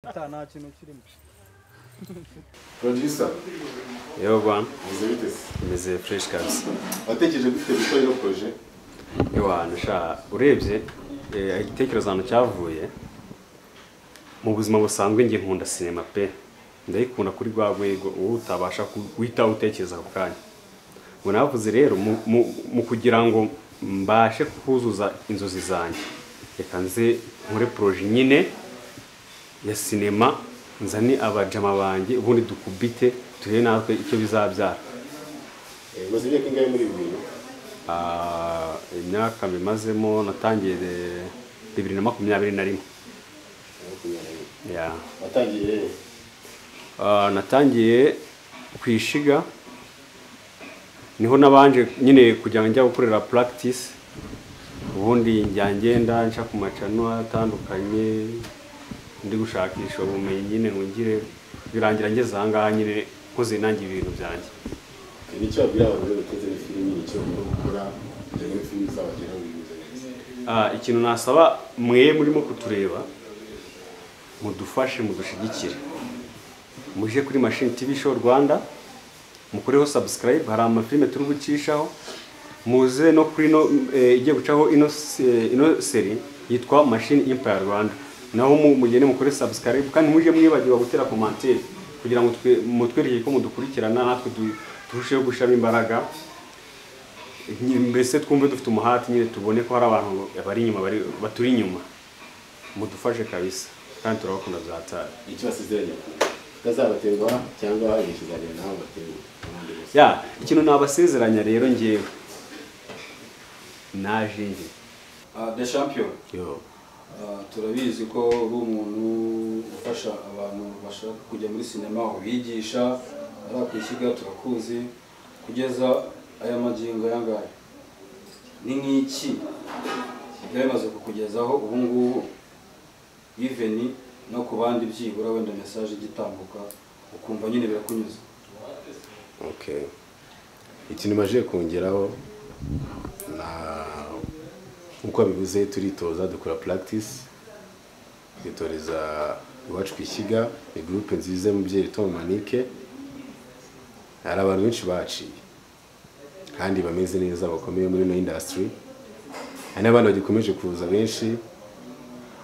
Nta kintu kirimo. Producer. Yo bwana. Meze bite se? Meze fresh kabisa. Watekereje gute gukora ino projet? Ewana sha urebye igitekerezo hano cyavuye mu buzima busanzwe, ngiye nkunda sinema pe, ndayikunda kuri rwa rwego uwo utabasha guhita utekereza ako kanya. Ngo navuze rero mu kugira ngo mbashe kuzuza inzozi zanjye, reka nze nkore projet nyine ya sinema, nzane abajama banjye ubundi dukubite turebe natwe icyo bizabyara. Umaze imyaka ingahe muri ibi bintu? Imyaka bimazemo natangiye 2021. Yeah. Watangiye? Natangiye kwishiga, niho nabanje nyine kugira ngo njya gukorera practice, ubundi njya ngenda nca ku macano atandukanye ndi gushakisha ubumenyi nyine ngo ngire, birangira ngeze aha ngaha nyine nkoze nanjye ibintu byanjye. Nicyo wabwira abantu rero bakunze filimi, nicyo bagomba gukora kugira ngo filimi izabageraho bimeze neza? Ikintu nasaba mwe murimo kutureba, mudufashe mudushigikire, muje kuri Machine TV Show Rwanda mukoreho subscribe, hari amafilime turi gucishaho, muze no kuri no igiye gucaho ino seri yitwa Machine Empire Rwanda, naho mugende mukore subscribe, kandi muje mwibagirwa gutera commentaire kugira ngo mutwereke ko mudukurikirana, natwe turusheho gushamo imbaraga, mbese twumve dufite umuhati nyine, tubone ko hari abantu bari inyuma baturi inyuma, mudufashe kabisa kandi turabakunda byatari. Icyo basezeranye utazabaterwa cyangwa igihe naho baterwa? Ya, ikintu nabasezeranya rero ngewe naje nge The Champion. Yo. Turabizi ko uri umuntu ufasha abantu bashaka kujya muri sinema, ubigisha ari kwishyiga, turakuzi kugeza aya magingo yangaye. Ni nk'iki byamaze kukugezaho ubu ngubu, even no ku bandi byibura wenda message igitambuka ukumva nyine birakunyuze? Okay. Ikintu maje kongeraho na uko bivuze, turitoza dukora practice, twitoreza iwacu kwishyiga, ni groupe nziza mu byeri Tom Manike, hari abantu benshi baciye kandi bameze neza bakomeye muri no industry, hari n'abandi bagikomeje kuza benshi,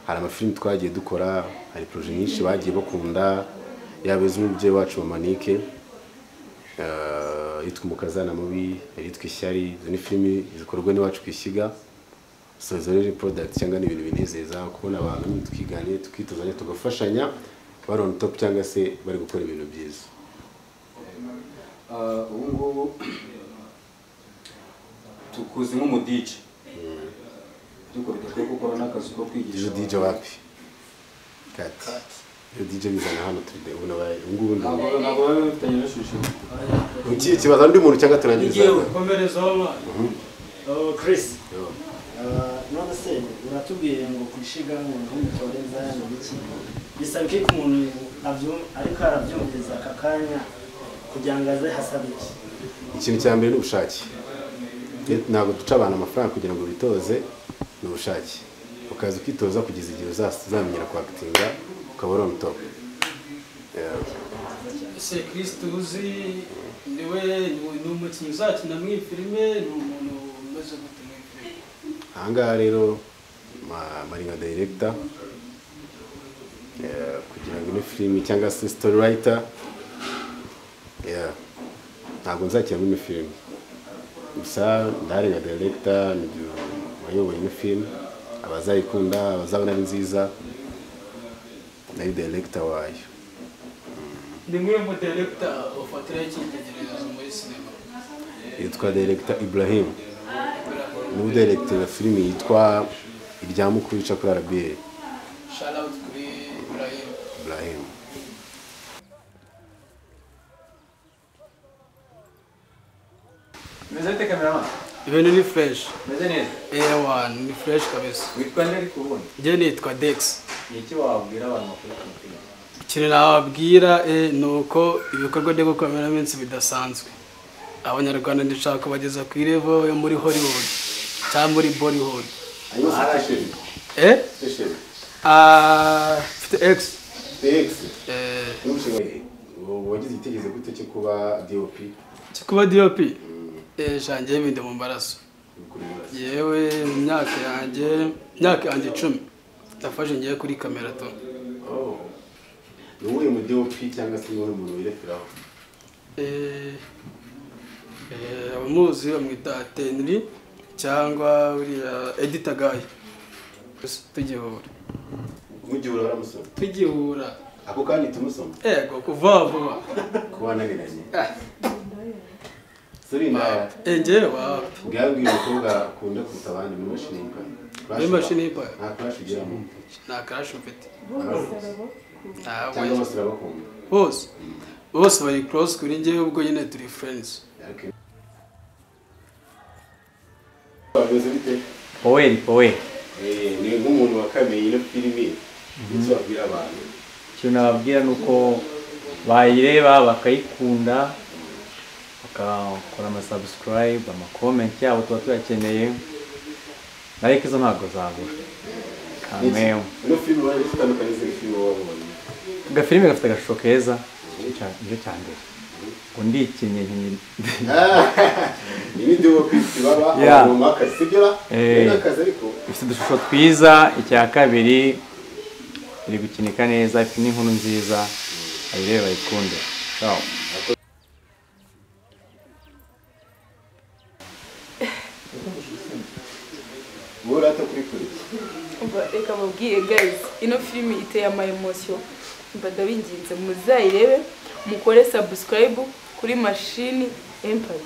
hari amafilimi twagiye dukora, hari projet nyinshi bagiye bakunda, yaba iz'umubyeyi wacu Manike yitwa Umukazana Mubi, yitwa Ishyari, izo ni filimi zikorwa n'iwacu kwishyiga. So izo rero product cyangwa ni ibintu binezeza kubona abantu twiganye tukitozanya tugafashanya bari on top cyangwa se bari gukora ibintu byiza. Ubu ngubu tukuzi nk'umu DJ, ariko bidakwiye gukora n'akazi ko kwigisha. DJ wapi? Kati. DJ bizana hano turi ubu nabaye ubu ngubu ntabwo baba bafitanye relationship. Ukiye kibaza undi muntu cyangwa turangiza? Komerezaho mwana. Chris. None se uratubwiye ngo kwishiga ngo numutoreza n'iki, bisaba ko umuntu ariko arabyumviriza aka kanya kugira ngo aze hasabe iki? Ikintu cya mbere ni ubushake. Ntabwo duca abantu amafaranga kugira ngo bitoze, ni ubushake. Ukaza ukitoza kugeza igihe uzamenyera kwakitinga ukaba uri on top. Ese Chris tuzi niwe ni umukinnyi uzakina muri filime, ni umuntu umeze gute muri filime? Aha ngaha rero Maringa director kugira ngo ino filime cyangwa se story writer, ntabwo nzakina muri ino filime, gusa ndahari nka director wayoboye ino filime, abazayikunda abazabona ari nziza, nari director wayo. Ni mwe mu director ufatira icyitegererezo muri sinema? Yitwa director Ibrahim, ni director wa filime yitwa Irya Mukuru ica kuri RBA. Shout out kuri Ibrahim. Ibrahim. Meze bite cameraman? Ibintu ni fresh. Meze neza? Ewa, ni fresh kabisa. Witwa nde ariko ubundi? Njye nitwa Dex. Ni iki wabwira abantu bakora filime? Ikintu nababwira ni uko ibikorwa byo gukomera iminsi bidasanzwe. Abanyarwanda ndashaka kubageza ku level yo muri Hollywood cyangwa muri Bollywood. Mfite X. TX. Wagize igitekerezo gute cyo kuba DOP? Cyo kuba DOP? Shangiye binde mu mbaraso. Yewe mu myaka yanjye 10 ndafashe ngiye kuri kamera to. Oh. Ni mu DOP cyangwa se ni umuntu wireferaho? Abamuzi bamwita Tenri cyangwa uriya editor guy. Tugihura. Mugihura baramusoma. Tugihura. Ako kandi tumusoma. Ego kuva vuba. Kuba naniranye. Suri ndaya. Ngewe wapi. Bwabwiye umukobwa akunda kuruta abandi muri machine y'Empire. Muri machine y'Empire. Nta crash ugiramo. Nta crash mfite. Cyangwa bose urabakunda. Bose. Bose bari close kuri ngewe ubwo nyine turi friends. Poweri poweri. Ni nk'umuntu wa kabiri ino filimi icyo wabwira abantu. Ikintu nababwira ni uko bayireba bakayikunda, bakakora ama subscribe, ama comment yabo tuba tuyakeneye, ariko izo ntabwo zabura. Kamwe. Ino filimi wari itandukanye n'izindi filimi wabonye. Agafilimi gafite agashusho keza, nicyo cya mbere. Ngo ndikinye nkinye. Ni DOP baba abantu akazi sibyo? N'akazi ariko ifite udushusho twiza. Icya kabiri iri gukinika neza, ifite n'inkuru nziza, ayirebe bayikunde. Ciao. Reka mubwire guys, ino filimi iteye ama emotion, ndabinginze muzayirebe, mukore subscribe kuri Machine Empire.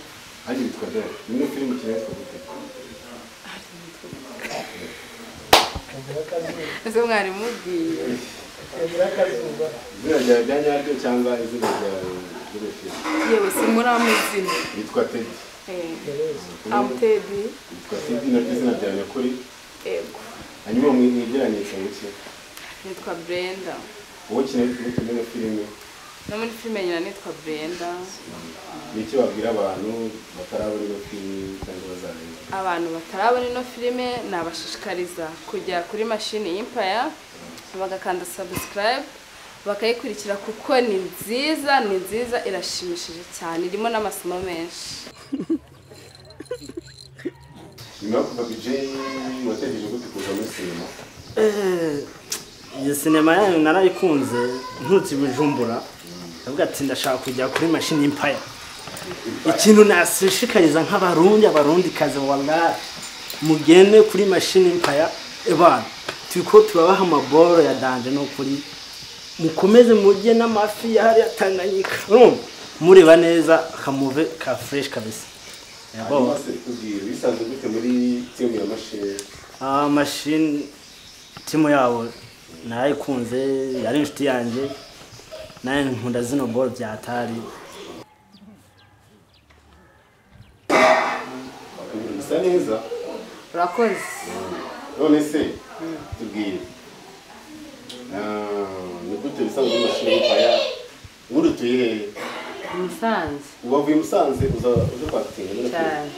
Haje bitwa dore. Ino filimi kinatwa gute? Ese mwari mubwiye. Izina ryawe rya nyaryo cyangwa izina ryawe ry'urufilimi? Yewe si muri amazina. Yitwa Teddy. Am Teddy. Yitwa Teddy naryo izina ryawe nyakuri? Yego. Hanyuma mwigeranyisha iki? Nitwa Brenda. Wowe ukina muri filimi? No muri filime nyina nitwa Brenda. Niki wabwira abantu batarabona ino filimi cyangwa bazareba? Abantu batarabona ino filime nabashishikariza kujya kuri Machine Empire bagakanda subscribe bakayikurikira kuko ni nziza, ni nziza, irashimishije cyane, irimo n'amasomo menshi. Nyuma yo kuva BJ wategereje gute kuza muri sinema? Iyi sinema yanyu narayikunze nturutse i Bujumbura, ndavuga ati ndashaka kujya kuri Machine Empire. Ikintu nashishikariza nk'abarundi, abarundikazi, wallahi mugende kuri Machine Empire ebana, turiko turabaha amaboro ya danje no kuri mukomeze murye n'amafi yari Tanganyika, mureba neza kamuve ka fresh kabisa. Yego. Bisanzwe gute muri team ya Machine? Machine team yabo narayikunze, yari inshuti yanjye, naye nkunda zino ball bya atari. Bisa neza. Urakoze. None se tubwire. Ni gute bisanzwe muri Machine Empire? Muri utuye Musanze. Ubavuye Musanze uza kwakitinga muri cyane.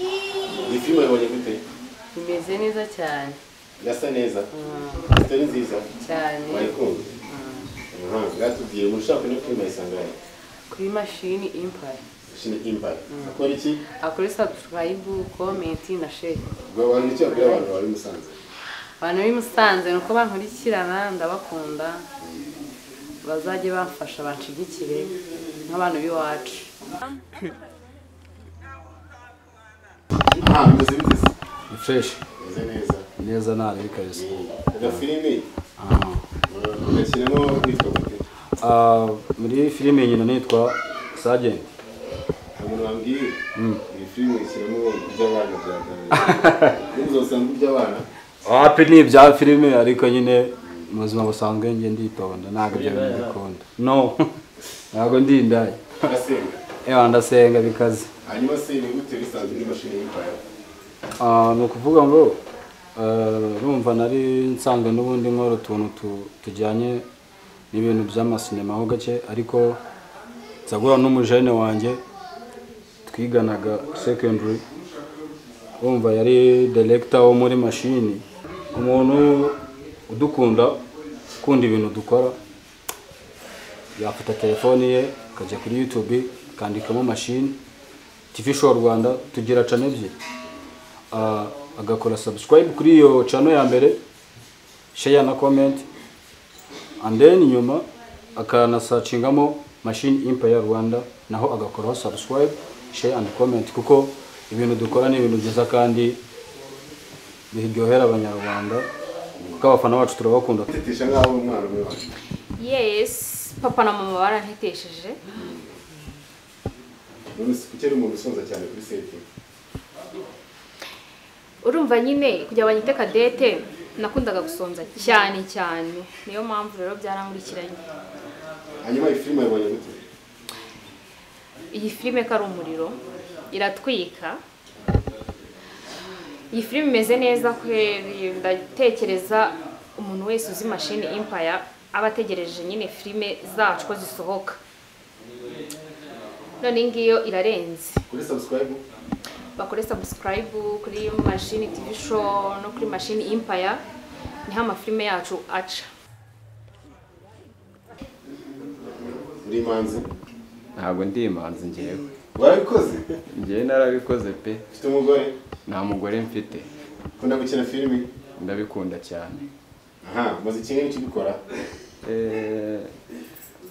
Iyi filime wabonye gute? Imeze neza cyane. Irasa neza. Itari nziza cyane. Wayikunze. Ngatubwiye umuntu ushaka ino filime ayisanga he? Kuri Machine Empire. Machine Empire. Akora iki? Akora subscribe, comment na share. Ubwo abantu icyo babwira abantu bari Musanze. Abantu b'i Musanze nuko bankurikirana, ndabakunda. Bazajye bamfasha banshigikire nk'abantu b'iwacu. Bimeze bite se? Ni fresh. Bimeze neza. Neza nari kabisa. Aga filimi? Ugakinamo witwa gute? Muri filime nyina nitwa Sergeant. Umuntu wambwiye iyi filime ishyiramo iby'abana bya danje. N'uzosanga iby'abana? Wapi ni ibya filime ariko nyine mu buzima busanzwe nge nditonda, ntabwo ibyo bintu mbikunda. No. Ntabwo ndi indaya. Ndasenga. Ewa ndasenga bikaze. Hanyuma se ni gute bisanzwe muri Machine Empire? Ni ukuvuga ngo urumva nari nsanzwe n'ubundi nkora utuntu tujyanye n'ibintu by'amasinema ho gake, ariko nza guhura n'umujene wanjye twiganaga secondary, urumva yari director wo muri Machine, umuntu udukunda, ukunda ibintu dukora. Yafata telefone ye akajya kuri YouTube akandikamo Machine TV Show Rwanda, tugira channel ebyiri. Agakora subscribe kuri iyo channel ya mbere, share na comment, and then nyuma akanasacingamo Machine Empire Rwanda, naho agakoraho subscribe, share and comment, kuko ibintu dukora ni ibintu byiza kandi biryohera abanyarwanda, kuko abafana bacu turabakunda. Tetesha nkaho umwana umwe wacu. Yes, papa na mama barantetesheje. None se kuki ari umuntu usonza cyane kuri seti? Urumva nyine kujya banyite Cadette nakundaga gusonza cyane cyane, niyo mpamvu rero byarankurikiranye. Hanyuma iyi filime yabonye gute? Iyi filime ko ari umuriro, iratwika. Iyi filime imeze neza kweri, ndatekereza umuntu wese uzi Machine Empire aba ategereje nyine filime zacu ko zisohoka. None ngiyo irarenze. Kuri subscribe? Bakore subscribe kuri Machine TV Show no kuri Machine Empire, niho amafilime yacu aca. Uri imanzi? Ntabwo ndi imanzi njyewe. Warabikoze? Njyewe narabikoze pe. Ufite umugore? Nta mugore mfite. Ukunda gukina filime? Ndabikunda cyane. Aha, umaze ikintu n'iki ubikora?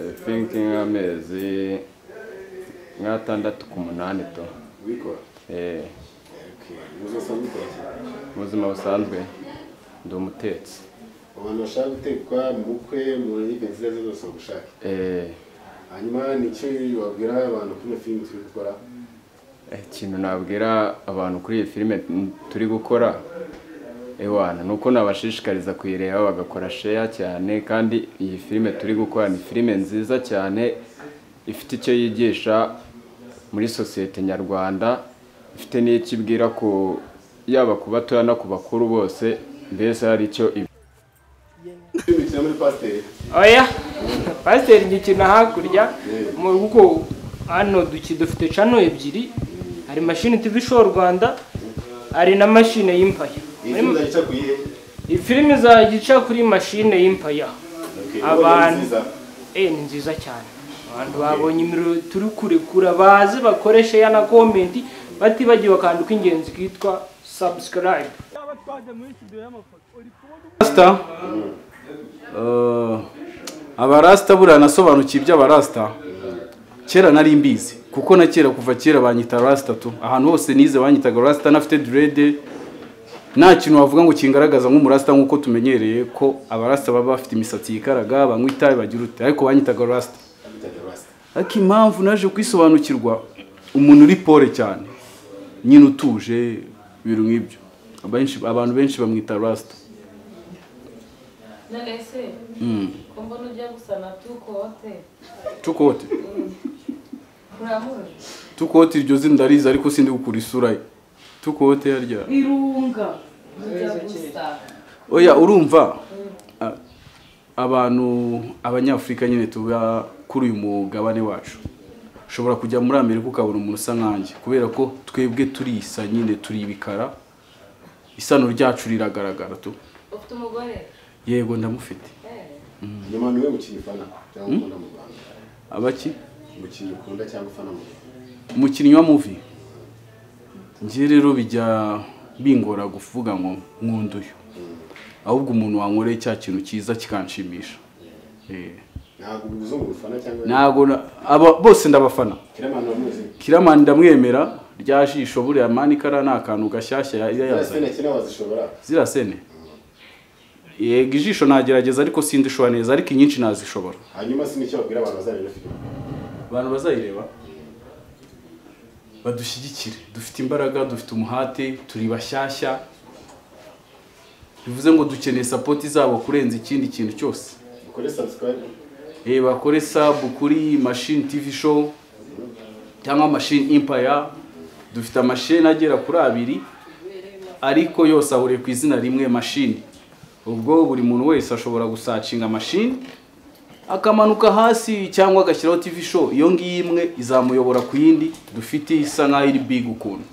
I think nk'amezi nk'atandatu ku munani to. Ubikora? Eh. Okay, mu buzima busanzwe ukora iki? Mu buzima busanzwe ndi umutetsi. Abantu bashaka gutekwa mu bukwe, mu events izo arizo zose bagushaka. Hanyuma ni icyo wabwira abantu kuri iyo filime turi gukora? Ikintu nabwira abantu kuri iyi filime turi gukora, ewana, nuko nabashishikariza kuyireba bagakora share cyane, kandi iyi filime turi gukora ni filime nziza cyane, ifite icyo yigisha muri sosiyete nyarwanda, ifite n'icyo ibwira ku yaba ku batoya no ku bakuru bose, mbese hari icyo Muri pasiteri? Oya, pasiteri ngikina hakurya, kuko hano dufite channel ebyiri, hari Machine TV Show Rwanda, hari na Machine Empire. Iyi filime izagica kuri Machine Empire. Abantu ni nziza cyane. Abantu babonye imiriro turi kurekura baze bakoreshe ya na comment, batibagiwe akantu k'ingenzi kitwa subscribe. Rasta, abarasta buriya nasobanukiye iby'abarasta kera nari mbizi, kuko na kera kuva kera banyita rasta tu, ahantu hose nize banyitaga rasta, nafite dread, nta kintu wavuga ngo kingaragaza nk'umurasta nk'uko tumenyereye ko abarasta baba bafite imisatsi yikaraga, banywa itabi, bagira ute, ariko banyitaga rasta. Ariko impamvu naje kwisobanukirwa, umuntu uri pole cyane nyine utuje, ibintu nk'ibyo, abantu benshi bamwita rasta. None se ko mbona ujya gusa na tukote? Tukote? Uramuzi? Tukote iryo zina ndarizi ariko sindi gukura isura ye. Tukote yarya. Irunga. Ujya gusa. Oya, urumva abantu abanyafrika nyine tuba kuri uyu mugabane wacu. Ushobora kujya muri Amerika ukabona umuntu usa nkanjye, kubera ko twebwe turisa nyine, turi ibikara, isano ryacu riragaragara tu. Ufite umugore? Yego ndamufite. Nyuma niwe mukinnyi ufana cyangwa ukunda mu Rwanda? Abaki? Umukinnyi ukunda cyangwa ufana mu Rwanda? Umukinnyi wa movie. Njye rero bijya bingora kuvuga ngo nkunda uyu. Ahubwo umuntu wankoreye cya kintu cyiza kikanshimisha. Ntabwo umuzungu ufana cyangwa? Ntabwo aba bose ndabafana. Kiramani uramuzi? Kiramani ndamwemera, rya jisho buriya mani kara ni akantu gashyashya yazanye. Ziriya sene kina wazishobora? Ziriya sene? Yego ijisho nagerageza ariko sindishobora neza, ariko inyinshi nazishobora. Hanyuma si nicyo babwira abantu bazareba filime? Abantu bazayireba badushyigikire, dufite imbaraga, dufite umuhate, turi bashyashya, bivuze ngo dukeneye support zabo kurenza ikindi kintu cyose. Bakore subscribe. Bakore sub kuri Machine TV Show cyangwa Machine Empire. Dufite amashene agera kuri abiri ariko yose ahuriye ku izina rimwe Machine. Ubwo buri muntu wese ashobora gusacinga Machine akamanuka hasi cyangwa agashyiraho TV Show, iyo ngiyi imwe izamuyobora ku yindi dufite isa nkaho iri big ukuntu.